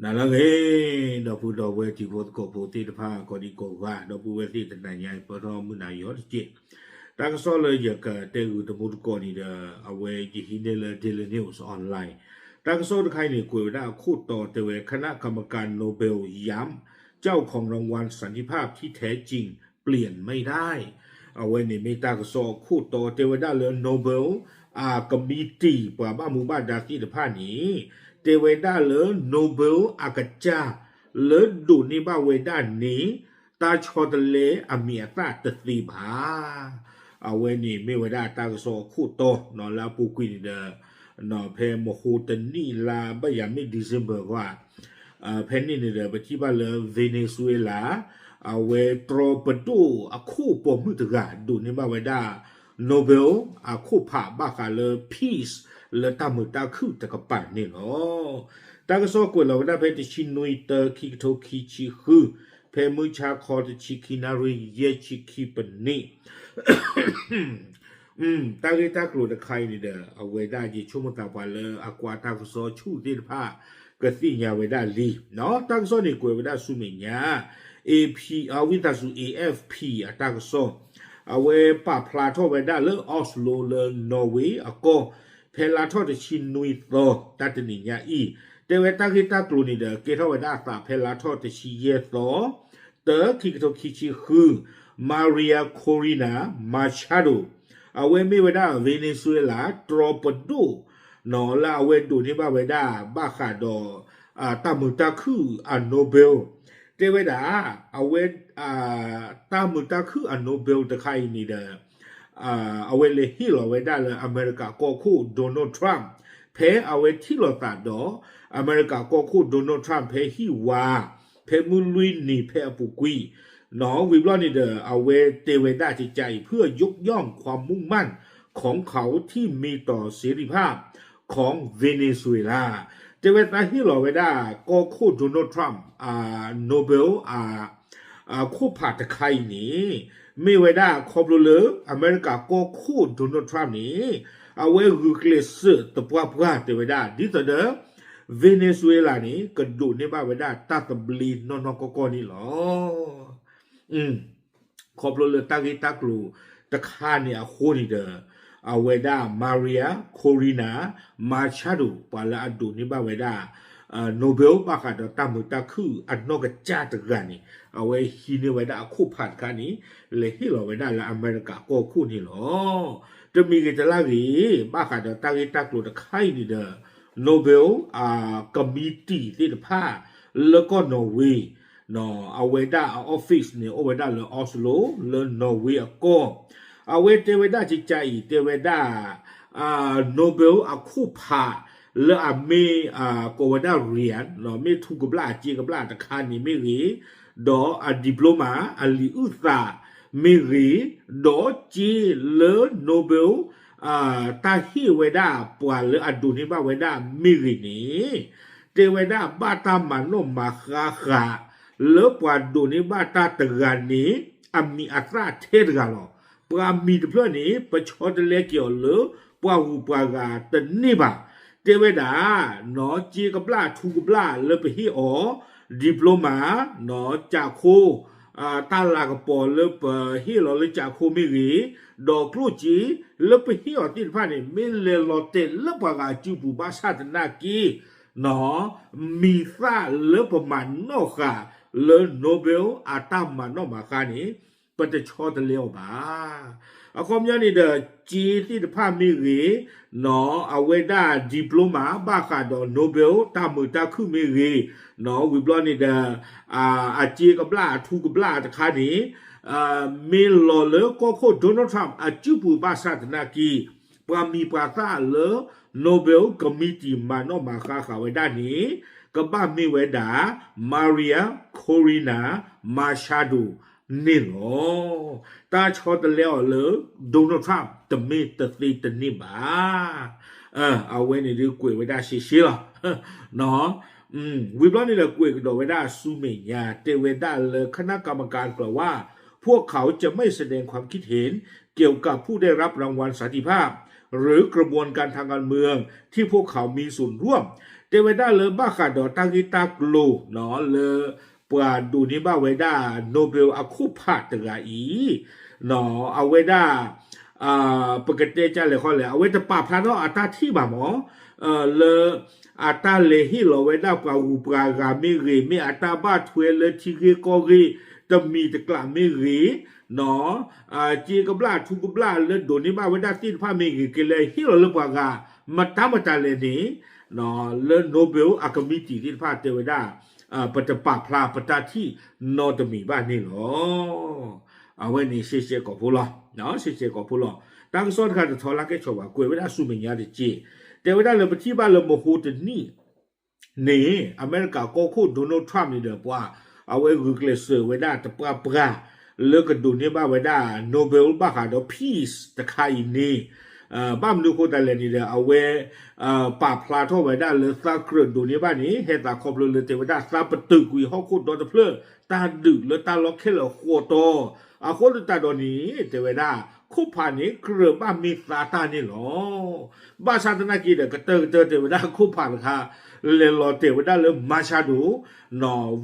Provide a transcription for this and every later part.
နၤလၢအဂ့ၤ, ဒီပုၢ်ဒီဝဲၢ်တံၤဖိသကိးဖိသ့ၣ်တဖၣ် ကိးဒံကိးဂၤ, ဒီပုၢ်ဝဲၢ်သ့ၣ်တနၤညါအံၤ ပၢၢ်ထီၣ်မုၢ်နၤယီၤတက့ၢ်. တၢ်ကစီၣ်လၢယကတဲဂုာ်တမူတကိးန့ၣ်ဒီး အဝဲယဟံးန့ၢ်လၢ Daily News Online. တၢ်ကစီၣ်တခါအံၤန့ၣ် ကွဲးဝဲဒၣ်အခိၣ်တီတဲဝဲ คณะกรรมการโนเบลย้ำ เจ้าของรางวัลสันติภาพที่แท้จริงเปลี่ยนไม่ได้ အဝဲန့ၣ်မ့ၢ်တၢ်ကစီၣ်အခိၣ်တီတဲဝဲဒၣ်လၢ Nobel အကမံးတံာ် ပှၤဘၣ်မူဘၣ်ဒါသ့ၣ်တဖၣ်န့ၣ် တဲဝဲဒၣ်လၢ Nobel အကစၢ် လၢဒိးန့ၢ်ဘၣ်ဝဲဒၣ်န့ၣ် တၢ်ဆီတလဲအမံၤအသၣ်တသ့ဘၣ်. အဝဲန့ၣ်မ့ၢ်ဝဲဒၣ်တၢ်ကစီၣ်အခိၣ်တီ လၢအပူၤကွံာ်န့ၣ်ဒီး ဖဲမဟိတနံၣ်လါဘၣ်ယၤမ့ၢ် December ဂီၢ် ဖဲန့ၣ်န့ၣ်ဒီး ပထံၣ်ဘၣ်လၢ Venezuela အဝဲတြီပဒိၣ်အခိၣ်ပိာ်မုၣ်တဂၤ ဒိးန့ၢ်ဘၣ်ဝဲဒၣ် Nobel အခိၣ်ဖးဘၣ်ဃးလၢ peace လၢတၢ်မုာ်တၢ်ခုၣ်တကပၤန့ၣ်လီၤ. တၢ်ကစီၣ်ကွဲးလီၤဝဲဒၣ်ဖဲတဆံနွံသီ ခံကထိခံဆံဃု ဖဲမုၢ်ဆါခီတဆံခံနၣ်ရံၣ် ယဲၢ်ဆံခံပနံၣ် တၢ်ဂ့ၢ်တၢ်ကျိၤတခါအံၤန့ၣ်ဒီး အဝဲဒၣ်ယဆိကမိၣ်သးပှၤလၢအကွၢ်တၢ်ကစီၣ်ဆူၣ်သ့ၣ်တဖၣ် ကသ့ၣ်ညါဝဲဒၣ်လံ. တၢ်ကစီၣ်န့ၣ်ကွဲးဝဲဒၣ်ဆူမဲာ်ညါ AP အဝံသးစူၤ AFP အတၢ်ကစီၣ် အဝဲပာ်ဖျါထီၣ်ဝဲဒၣ်လၢ Oslo လၢ Norway အကီၢ် ဖဲလါထီၣ်တဆံနွံသီ တၢ်တနံၤညါအံၤ တဲဝဲတၢ်ဂ့ၢ်တၢ်ကျိၤန့ၣ်ဒီး ကဲထီၣ်ဝဲဒၣ်အသးဖဲလါထီၣ်တဆံယဲၢ်သီ တၢ ခံကထိခံဆံဃု Maria Corina Machado အဝဲမ့ၢ်ဝဲဒၣ် Venezuela တြီပဒိၣ် လၢအဝဲဒိးန့ၢ်ဘၣ်ဝဲဒၣ် ဘၣ်ဃးဒီး တၢ်မုာ်တၢ်ခုၣ်အ Nobel တဲဝဲဒၣ် အဝဲ တၢ်မုာ်တၢ်ခုၣ်အ Nobel တခါအံၤန့ၣ်ဒီး အဝဲလဲၤဟ့ၣ်လီၤဝဲဒၣ်လၢအမဲရကၤကီၢ်ခိၣ် Donald Trump ဖဲအဝဲထံၣ်လိာ်သးဒီး အမဲရကၤကီၢ်ခိၣ် Donald Trump ဖဲဟံၣ်ဝါ ဖဲမုၢ်လွံၢ်နံၤဖဲအပူၤကွံာ် ဝံၤဘျီန့ၣ်ဒီး အဝဲတဲဝဲဒၣ်ကကါအံၤ เพื่อยกย่องความมุ่งมั่นของเขาที่มีต่อเสรีภาพของเวเนซุเอลา တဲဝဲသးဟ့ၣ်လီၤဝဲဒၣ် ကီၢ်ခိၣ် Donald Trump အ Nobel အ အခိၣ်ဖးတခါအံၤန့ၣ် မ့ၢ်ဝဲဒၣ်ခီဖျိလၢ အမဲရကၤကီၢ်ခိၣ် Donald Trump န့ၣ် အဝဲဂုာ်ကျဲးစၢးသပှၢ်ပှၢ်တဲဝဲဒၣ် ဒ်သိးဒီး Venezuela န့ၣ် ကဒိးန့ၢ်ဘၣ်ဝဲဒၣ်တၢ်သဘျ့နီၢ်နီၢ်ကီၢ်ကီၢ်န့ၣ်လီၤ. ခီဖျိလၢတၢ်ဂ့ၢ်တၢ်ကျိၤတခါန့ၣ်အဃိန့ၣ်ဒီး အဝဲဒၣ် Maria Corina Machado ပှၤလၢအဒိးန့ၢ်ဘၣ်ဝဲဒၣ် Nobel ဘၣ်ဃးဒီးတၢ်မုာ်တၢ်ခုၣ်အနီၢ်ကစၢ်တဂၤန့ၣ် အဝဲဟံးန့ၢ်ဝဲဒၣ်အခိၣ်ဖးတခါန့ၣ် လဲၤဟ့ၣ်လီၤဝဲဒၣ်လၢအမဲရကၤကီၢ်ခိၣ်န့ၣ်လီၤ. တမံၤဂ့ၤတလါဂ့ၤ ဘၣ်ဃးဒီးတၢ်ဂ့ၢ်တၢ်ကျိၤတခါအံၤန့ၣ်ဒီး Nobel အကမံးတံာ်သ့ၣ်တဖၣ် လၢကီၢ် Norway အဝဲဒၣ်အ office န့ၣ် အိၣ်ဝဲဒၣ်လၢ Oslo လၢ Norway အကီၢ် အဝဲတဲဝဲဒၣ်ကကါအံၤ တဲဝဲဒၣ် Nobel အခိၣ်ဖး လၢအမ့ၢ် ကိးဝဲဒၣ် rian မ့ၢ်ထူကဘျၣ်အစ့ကဘျၣ်တခါန့ၣ်မ့ၢ်ဂ့ၤ, ဒီးအ diploma အလံာ်အုၣ်သးမ့ၢ်ဂ့ၤ, ဒီးစ့လၢ Nobel တၢ်ဟ့ၣ်ဝဲဒၣ်ပှၤလၢအဒိးန့ၢ်ဘၣ်ဝဲဒၣ်မ့ၢ်ဂ့ၤန့ၣ် တဲဝဲဒၣ်ဘၣ်တၢ်မၤနီၣ်မၤဃါဃာ် လၢပှၤဒိးန့ၢ်ဘၣ်တၢ်တဂၤန့ၣ် အမံၤအသၣ်ထဲတဂၤလီၤ. ပှၤမံၤတဖျၢၣ်န့ၣ် ပဆီတလဲက့ၤအီၤလၢ ပှၤဂုၤပှၤဂၤတန့ၢ်ဘၣ်. တဲဝဲဒၣ် နီၢ်စ့ကဘျၣ်ထူကဘျၣ်လၢပဟ့ၣ်အီၤ diploma နီၢ်ကၠးခိ တၢ်လၤကပီၤလၢပဟ့ၣ်လီၤလၢကၠးခိမ့ၢ်ဂ့ၤ, ဒီးကျိၣ်စ့လၢပဟ့ၣ်အီၤသ့ၣ်တဖၣ်န့ၣ် မ့ၢ်လဲၤလီၤတဲာ်လၢပှၤဂၤအစုပူၤဘၣ်ဆၣ်သနာ်က့ မံၤသၣ်လၢပမၤနီၣ်ဃာ်လၢ Nobel အတၢ်မၤနီၣ်မၤဃါန့ၣ် ပတဆီတလဲအီၤဘၣ်. အခီပညီန့ၣ်ဒီး စ့သ့ၣ်တဖၣ်မ့ၢ်ဂ့ၤ, နီၢ်အဝဲဒၣ် diploma ဘၣ်ဃးဒီး Nobel တၢ်မုာ်တၢ်ခုၣ်မ့ၢ်ဂ့ၤ, နီၢ်ဝံၤဘျီန့ၣ်ဒီး အစ့ကဘျၣ်အထူကဘျၣ်တခါန့ၣ် မ့ၢ်လီၤလၢကီၢ်ခိၣ် Donald Trump အစုပူၤဘၣ်ဆၣ်သနာ်က့ ပှၤမံၤပှၤသၣ်လၢ Nobel ကမံးတံာ်မၤနီၣ်မၤဃါဃာ်ဝဲဒၣ်န့ၣ် ကဘၣ်မ့ၢ်ဝဲဒၣ် Maria Corina Machado န့ၣ်လီၤ. တၢ်ဆီတလဲအီၤလၢ Donald Trump တမ့ၢ်တသ့တန့ၢ်ဘၣ်. အဝဲန့ၣ်ဒုးကွဲးဝဲဒၣ်ရှဲရှဲလီၤ. ဝံၤဘျီန့ၣ်ဒီးကွဲးကဒီးဝဲဒၣ်ဆူမဲာ်ညါ တဲဝဲဒၣ်လၢ คณะกรรมการกล่าวว่า พวกเขาจะไม่แสดงความคิดเห็น เกี่ยวกับผู้ได้รับรางวัลสันติภาพ หรือกระบวนการทางการเมืองที่พวกเขามีส่วนร่วม တဲဝဲဒၣ်လၢဘၣ်ဃးဒီးတၢ်ဂ့ၢ်တၢ်ကျိၤ လၢပှၤဒိးန့ၢ်ဘၣ်ဝဲဒၣ် Nobel အခိၣ်ဖးတဂၤအံၤ အဝဲဒၣ် ပကတဲကလဲၣ်ဃီလဲၣ် အဝဲတပာ်ဖျါထီၣ်အတၢ်ထံၣ်ဘၣ်မး လၢအတၢ်လဲၤဟ့ၣ်လီၤဝဲဒၣ်ပှၤဂုၤပှၤဂၤမ့ၢ်ဂ့ၤ မ့ၢ်အတၢ်ဘၣ်ထွဲလၢထံဂ့ၢ်ကီၢ်ဂ့ၢ် တမံၤတကျးမ့ၢ်ဂ့ၤ စ့ကဘျၣ်ထူကဘျၣ်လၢဒိးန့ၢ်ဘၣ်ဝဲဒၣ်သ့ၣ်တဖၣ်မ့ၢ်ဂ့ၤ ကလဲၤဟ့ၣ်လီၤလၢပှၤဂၤ မတၤမတၤလဲၣ်န့ၣ် လၢ Nobel အကမံးတံာ်သ့ၣ်တဖၣ်တဲဝဲဒၣ် ပတပာ်ဖျါပတၢ်ထံၣ်နီတမံၤဘၣ်န့ၣ်လီၤ. အဝဲန့ၣ်ရှဲရှဲကိာ်ဖိလီၤ, ရှဲရှဲကိာ်ဖိလီၤ. တၢ်ကစီၣ်တခါတထီလၢကဲဆီၣ်ဘၣ် ကွဲးဝဲဒၣ်ဆူမဲာ်ညါတက့ၢ်. တဲဝဲဒၣ်လၢပထံၣ်ဘၣ်လၢမဟိတနံၣ်န့ၣ် အမဲရကၤကီၢ်ခိၣ် Donald Trump န့ၣ်ဒီးပှၤ အဝဲဂုာ်ကျဲးစၢးဝဲဒၣ်တပှၢ်ပှၢ် လၢကဒိးန့ၢ်ဘၣ်ဝဲဒၣ် Nobel ဘၣ်ဃးဒီး peace တခါအံၤန့ၣ် ဘၣ်မနုၤအဃိသတးလဲၣ်န့ၣ်ဒီး အဝဲ ပာ်ဖျါထီၣ်ဝဲဒၣ်လၢသးကြၢးဒိးန့ၢ်ဘၣ်န့ၣ် ဟဲသးခီဖျိလၢတဲဝဲဒၣ်သးပတုာ်ကွံာ်ဟီၣ်ခိၣ်ဒီတဖျၢၣ် တၢ်ဒုးလၢတၢ်လီၢ်ခဲလၢာ်ဃီတီၤ အဃိသတးဒီးန့ၣ် တဲဝဲဒၣ် ခိၣ်ဖးန့ၣ် ကြၢးဘၣ်မ့ၢ်သါတၢ်န့ၣ်လီၤ. ဘၣ်ဆၣ်သနာ်က့ဒီး ကတၢၢ်ကတၢၢ်တဲဝဲဒၣ်ခိၣ်ဖးတခါ လဲၤလီၤတဲာ်ဝဲဒၣ်လၢ Machado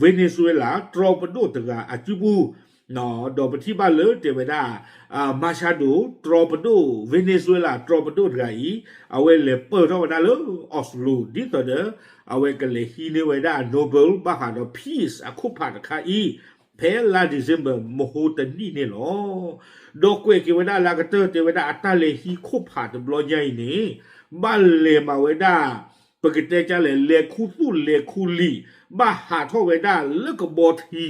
Venezuela တြီပဒိၣ်တဂၤအစုပူၤ ဒီးပထံၣ်ဘၣ်လၢတဲဝဲဒၣ် Machado တြီပဒိၣ် Venezuela တြီပဒိၣ်တဂၤအံၤ အဝဲလဲၤပၢၢ်ထီၣ်ဝဲဒၣ်လၢ Oslo ဒ်သိးဒီး အဝဲကလဲၤဟံးန့ၢ်ဝဲဒၣ် Nobel ဘၣ်ဃးဒီး peace အခိၣ်ဖးတခါအံၤ ဖဲလါ December မဟိတနံၣ်န့ၣ်လီၤ. ဒီးကွဲးက့ၤဝဲဒၣ်လၢအကတၢၢ်တဲဝဲဒၣ်အတၢ်လဲၤဟံးခိၣ်ဖးတဘျီညါအံၤန့ၣ် ဘၣ်လဲၤမးဝဲဒၣ် ပကတဲကလဲၣ် လဲၤခူသူၣ်လဲၤခူလံာ် ဘၣ်ဟးထီၣ်ဝဲဒၣ်လၢကဘီထံ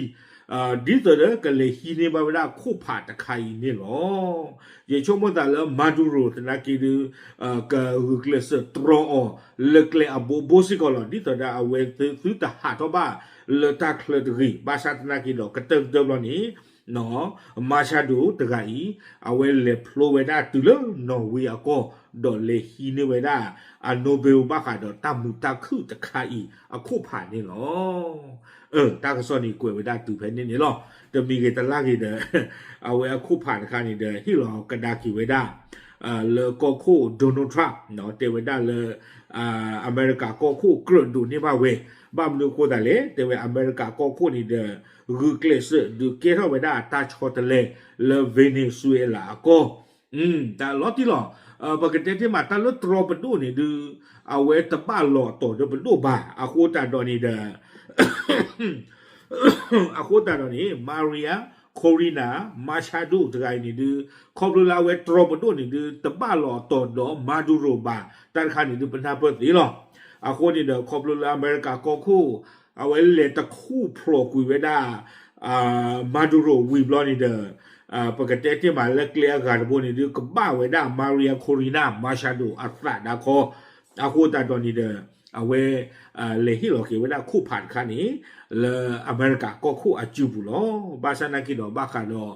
ဒ်သိးဒီးကလဲၤဟံးန့ၢ်ဘၣ်ဝဲဒၣ်ခိၣ်ဖးတခါအံၤန့ၣ်လီၤ. ယဆိကမိၣ်သးလၢ Maduro သနာ်က့ဒုး ကဂုာ်ကျဲးစၢးတြီအီၤလၢကျဲအဘိဘိစ့ၢ်ကီးလီၤ. ဒ်သိးဒီးအဝဲသုတဟးထီၣ်ဘၣ်လၢတၢ်ချၢတဂ့ၤ. ဘၣ်ဆၣ်သနာ်က့ဒီး ကတၢၢ်ကတၢၢ်ဘျီန့ၣ် Machado တဂၤအံၤ အဝဲလဲၤဖျိဝဲဒၣ်တုၤလၢနီၣ်ဝ့အကီၢ် ဒီးလဲၤဟံးန့ၢ်ဝဲဒၣ် အ Nobel ဘၣ်ဃးဒီးတၢ်မုာ်တၢ်ခုၣ်တခါအံၤအခိၣ်ဖးန့ၣ်လီၤ. တၢ်ကစီၣ်န့ၣ်ကွဲးဝဲဒၣ်တုၤဖဲန့ၣ်န့ၣ်လီၤ. တမံၤဂ့ၤတလါဂ့ၤဒီး အဝဲအခိၣ်ဖးတခါန့ၣ်ဒီး ဟ့ၣ်လီၤကဒါက့ၤဝဲဒၣ် လၢကီၢ်ခိၣ် Donald Trump တဲဝဲဒၣ်လၢ အမဲရကၤကီၢ်ခိၣ်ကြၢးဒိးန့ၢ်ဘၣ်ဝဲ, ဘၣ်မနုၤအဃိသတးလဲၣ် တဲဝဲအမဲရကၤကီၢ်ခိၣ်န့ၣ်ဒီး ဂုာ်ကျဲးစၢးဒုးကဲထီၣ်ဝဲဒၣ်တၢ်ဆီတလဲလၢ Venezuela အကီၢ် တၢ်လီၤတံၢ်လီၤ. ပကတဲတ့ၢ်မး တၢ်လၢတြီပဒိၣ်န့ၣ်ဒုး အဝဲတဘၣ်လီၤအတီၤဒီးပဒိၣ်ဘၣ်. အဃိသတးဒီးန့ၣ်ဒီး အဃိသတးဒီးန့ၣ် Maria Corina Machado တဂၤအံၤန့ၣ်ဒုး ခီဖျိလၢအဝဲတြီပဒိၣ်န့ၣ်ဒုး တဘၣ်လီၤအတီၤဒီး Maduro ဘၣ်. တၢ်တခါန့ၣ်ဒုး ပနၢ်ပၢၢ်သ့လီၤ. အဃိန့ၣ်ဒီး ခီဖျိလၢအမဲရကၤကီၢ်ခိၣ် အဝဲလဲၤတခူၣ်ဖျိးကွံာ်ဝဲဒၣ် Maduro ဝံၤဘျီန့ၣ်ဒီး ပကတဲတ့ၢ်မးလၢကျဲအဂၤတဘိန့ၣ်ဒုး ကဘၣ်ဝဲဒၣ် Maria Corina Machado အသးဒါခီ. အဃိသတးဒီးန့ၣ်ဒီး အဝဲ လဲၤဟ့ၣ်လီၤက့ၤဝဲဒၣ်ခိၣ်ဖးတခါန့ၣ် လၢအမဲရကၤကီၢ်ခိၣ်အစုပူၤလီၤ. ဘၣ်ဆၣ်သနာ်က့ဒီး ဘၣ်ဃးဒီး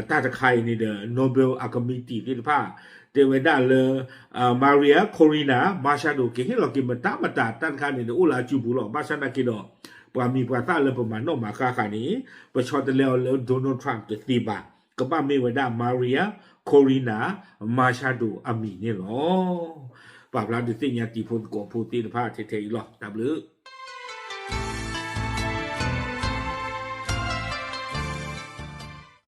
တၢ်တခါအံၤန့ၣ်ဒီး Nobel အကမံးတံာ်သ့ၣ်တဖၣ် တဲဝဲဒၣ်လၢ Maria Corina Machado ကဟ့ၣ်လီၤက့ၤမတၤမတၤ တၢ်တခါန့ၣ်ဒီး အိၣ်လၢအစုပူၤလီၤ. ဘၣ်ဆၣ်သနာ်က့ဒီး ပှၤမံၤပှၤသၣ်လၢပမၤနီၣ်မၤဃါဃာ်န့ၣ် ပဆီတလဲအီၤလၢ Donald Trump တသ့ဘၣ်. ကဘၣ်မ့ၢ်ဝဲဒၣ် Maria Corina Machado အမံၤန့ၣ်လီၤ. ပာ်ဖျါဒုးသ့ၣ်ညါတံၤဖိသကိးဖိသ့ၣ်တဖၣ်ထဲထဲအံၤလီၤ. တၢ်ဘျုး